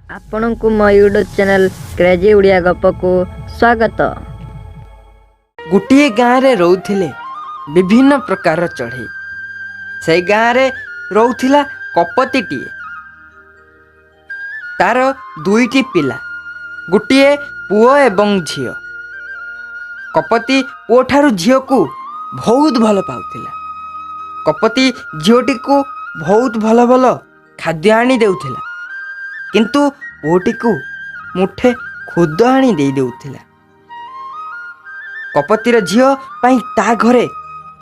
ଆପଣଙ୍କୁ ମୋ YouTube channel crazy Odia ଗପକୁ ସ୍ୱାଗତ। ଗୋଟିଏ ଗାଁରେ ରହୁଥିଲେ ବିଭିନ୍ନ ପ୍ରକାରର ଚଢ଼େଇ। ସେଇ ଗାଁରେ ରହୁଥିଲା କପତିଟିଏ। ତାର ଦୁଇଟି ପିଲା, ଗୋଟିଏ ପୁଅ ଏବଂ ଝିଅ। କପତି ପୁଅଠାରୁ ଝିଅକୁ ବହୁତ ଭଲ ପାଉଥିଲା। କପତି ଝିଅଟିକୁ ବହୁତ ଭଲ ଭଲ ଖାଦ୍ୟ ଆଣି ଦେଉଥିଲା, କିନ୍ତୁ ପୁଅଟିକୁ ମୁଠେ ଖୁଦ ଆଣି ଦେଇ ଦେଉଥିଲା। କପତିର ଝିଅ ପାଇଁ ତା ଘରେ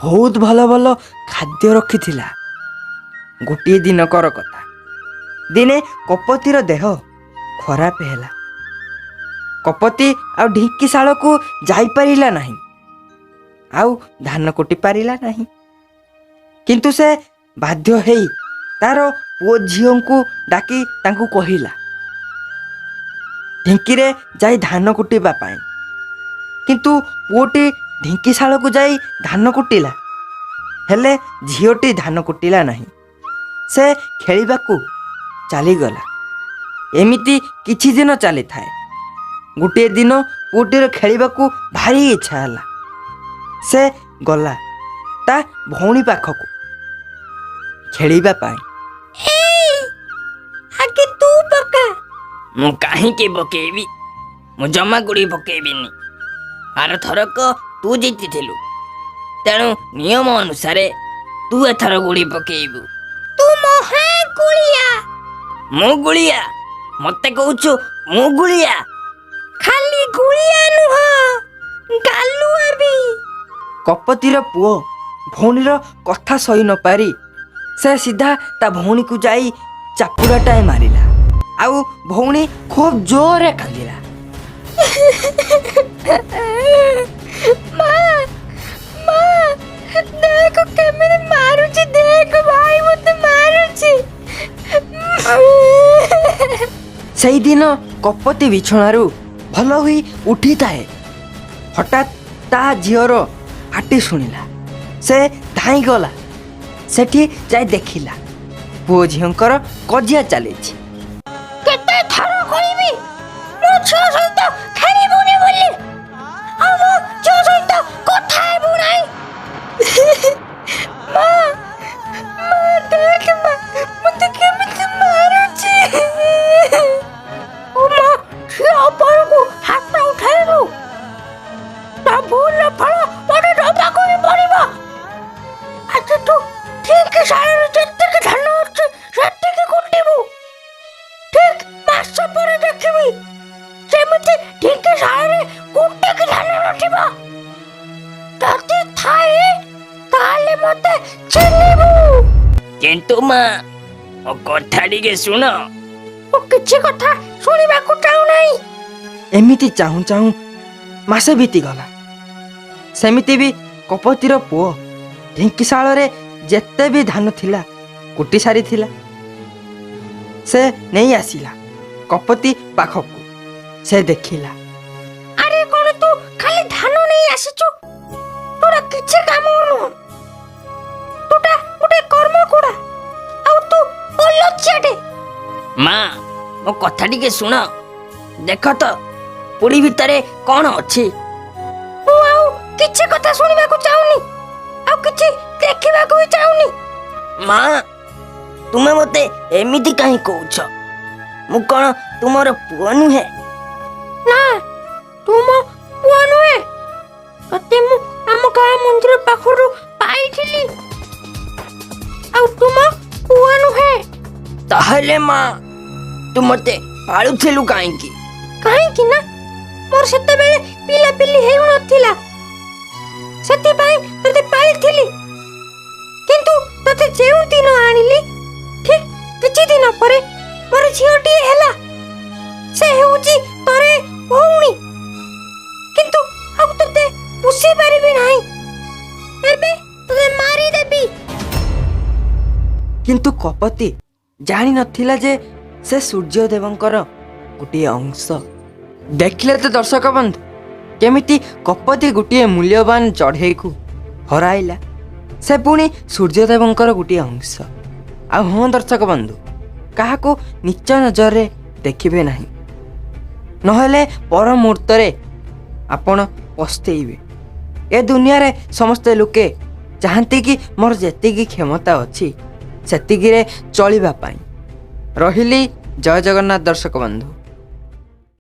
ବହୁତ ଭଲ ଭଲ ଖାଦ୍ୟ ରଖିଥିଲା। ଗୋଟିଏ ଦିନକର କଥା, ଦିନେ କପତିର ଦେହ ଖରାପ ହେଲା। କପତି ଆଉ ଢିଙ୍କିଶାଳକୁ ଯାଇପାରିଲା ନାହିଁ, ଆଉ ଧାନ କୁଟି ପାରିଲା ନାହିଁ। କିନ୍ତୁ ସେ ବାଧ୍ୟ ହେଇ ତାର ପୁଅ ଝିଅଙ୍କୁ ଡାକି ତାଙ୍କୁ କହିଲା ଢିଙ୍କିରେ ଯାଇ ଧାନ କୁଟିବା ପାଇଁ। କିନ୍ତୁ ପୁଅଟି ଢିଙ୍କିଶାଳକୁ ଯାଇ ଧାନ କୁଟିଲା, ହେଲେ ଝିଅଟି ଧାନ କୁଟିଲା ନାହିଁ। ସେ ଖେଳିବାକୁ ଚାଲିଗଲା। ଏମିତି କିଛି ଦିନ ଚାଲିଥାଏ। ଗୋଟିଏ ଦିନ ପୁଅଟିର ଖେଳିବାକୁ ଭାରି ଇଚ୍ଛା ହେଲା। ସେ ଗଲା ତା ଭଉଣୀ ପାଖକୁ ଖେଳିବା ପାଇଁ। ଆଗେ ତୁ ପକା। ମୁଁ କାହିଁକି ପକେଇବି? ମୁଁ ଜମା ଗୁଡ଼ି ପକେଇବିନି। ଆର ଥରକ ତୁ ଜିତିଥିଲୁ, ତେଣୁ ନିୟମ ଅନୁସାରେ ତୁ ଏଥର ଗୁଡ଼ି ପକେଇବୁ। ତୁ ମହା ଗୁଳିଆ। ମୁଁ ଗୁଳିଆ? ମତେ କହୁଛୁ ମୁଁ ଗୁଳିଆ? ଖାଲି ଗୁଳିଆ ନୁହଁ, ଗାଲୁଆ ବି। କପତିର ପୁଅ ଭଉଣୀର କଥା ସହି ନପାରି ସେ ସିଧା ତା ଭଉଣୀକୁ ଯାଇ ଚାପୁଡ଼ାଟାଏ ମାରିଲା, ଆଉ ଭଉଣୀ ଖୁବ୍ ଜୋରରେ କାନ୍ଦିଲା। ମା, ମା, ଦେଖ କେମିତି ମାରୁଛି, ଦେଖ ଭାଇ ମତେ ମାରୁଛି। ସେଇଦିନ କପତି ବିଛଣାରୁ ଭଲ ହୋଇ ଉଠିଥାଏ, ହଠାତ୍ ତା ଝିଅର ପାଟି ଶୁଣିଲା। ସେ ଧାଇଁଗଲା, ସେଠି ଯାଇ ଦେଖିଲା ପୁଅ ଝିଅଙ୍କର କଜିଆ ଚାଲିଛି। କେତେ ଥର କହିବି ମୋ ଝିଅ ସହିତ ଖେଳିବୁନି ବୋଲି, ଆଉ ମୋ ଝିଅ ସହିତ କଥା ହେବୁ ନାହିଁ। ମା, ମା, ଦେଖ ମା, ମତେ କେମିତି ମାରୁଛି। ଓ ମା, ଝିଅ ଉପରକୁ ହାତ ଉଠାଇଲୁ, ତା ଭୁଲର ଫଳ ମତେ ଦବାକୁ ହିଁ ପଡ଼ିବ। ଆଜି ତୁ ଠିକ ଶାଳରେ ଯେତିକି ଧାନ ଅଛି ସେତିକି କୁଟିବୁ। ଠିକ ମାସ ପରେ ଦେଖିବି ଯେମିତି ଢିଙ୍କି ଶାଳରେ କୁଟିକି ଧାନ ନଥିବ। ଯଦି ଥାଏ ତାହେଲେ ମତେ ଚିହ୍ନିବୁ। କିନ୍ତୁ ମା, ମୋ କଥା ଟିକେ ଶୁଣ। ମୁଁ କିଛି କଥା ଶୁଣିବାକୁ ଚାହୁଁନାହିଁ। ଏମିତି ଚାହୁଁ ଚାହୁଁ ମାସେ ବିତିଗଲା। ସେମିତି ବି କପତିର ପୁଅ ଢିଙ୍କିଶାଳରେ ଯେତେ ବି ଧାନ ଥିଲା କୁଟି ସାରିଥିଲା। ସେ ନେଇ ଆସିଲା କପତି ପାଖକୁ। ସେ ଦେଖିଲା, ଆରେ କଣ ତୁ ଖାଲି ଧାନ ନେଇ ଆସିଛୁ? ତୋର କିଛି କାମ ନୁହଁ। ତୁଟା ଗୋଟେ କର୍ମ କୁଡା, ଆଉ ତୁ ଅଲଜ୍ୟାଟେ। ମା, ମୋ କଥା ଟିକେ ଶୁଣ। ଦେଖ ତ ପୁଡ଼ି ଭିତରେ କ'ଣ ଅଛି। ମୁଁ ଆଉ କିଛି କଥା ଶୁଣିବାକୁ ଚାହୁଁନି, ଆଉ କିଛି ଦେଖିବାକୁ ବି ଚାହୁଁନି। ମା, ତୁମେ ମୋତେ ଏମିତି କାହିଁ କହୁଛ? ମୁଁ କ'ଣ ତୁମର ପୁଅ ନୁହେଁ? ନା, ତୁ ମୋ ପୁଅ ନୁହେଁ। ତତେ ମୁଁ ଆମ ଗାଁ ମନ୍ଦିର ପାଖରୁ ପାଇଥିଲି, ଆଉ ତୁ ମୋ ପୁଅ ନୁହେଁ। ତାହେଲେ ମା, ତୁ ମୋତେ ପାଳୁଥିଲୁ କାହିଁକି? କାହିଁକି ନା ମୋର ସେତେବେଳେ ପିଲାପିଲି ହେଉନଥିଲା, ସେଥିପାଇଁ ତତେ ପାଳିଥିଲି। କିନ୍ତୁ ତତେ ଯେଉଁ ଦିନ ଆଣିଲି, ଠିକ କିଛି ଦିନ ପରେ ମୋର ଝିଅଟିଏ ହେଲା। ସେ ହେଉଛି ତୋର ଭଉଣୀ। କିନ୍ତୁ ଆଉ ତତେ ପୋଷି ପାରିବି ନାହିଁ। ଏବେ ତତେ ମାରିଦେବି। କିନ୍ତୁ କପତି ଜାଣିନଥିଲା ଯେ ସେ ସୂର୍ଯ୍ୟଦେବଙ୍କର ଗୋଟିଏ ଅଂଶ। ଦେଖିଲେ ତ ଦର୍ଶକ ବନ୍ଧୁ, କେମିତି କପତି ଗୋଟିଏ ମୂଲ୍ୟବାନ ଚଢ଼େଇକୁ ହରାଇଲା। ସେ ପୁଣି ସୂର୍ଯ୍ୟଦେବଙ୍କର ଗୋଟିଏ ଅଂଶ। ଆଉ ହଁ ଦର୍ଶକ ବନ୍ଧୁ, କାହାକୁ ନୀଚ ନଜରରେ ଦେଖିବେ ନାହିଁ, ନହେଲେ ପର ମୁହୂର୍ତ୍ତରେ ଆପଣ ପସ୍ତେଇବେ। ଏ ଦୁନିଆରେ ସମସ୍ତେ ଲୋକେ ଚାହାନ୍ତି କି ମୋର ଯେତିକି କ୍ଷମତା ଅଛି ସେତିକିରେ ଚଳିବା ପାଇଁ। ରହିଲି, ଜୟ ଜଗନ୍ନାଥ ଦର୍ଶକ ବନ୍ଧୁ।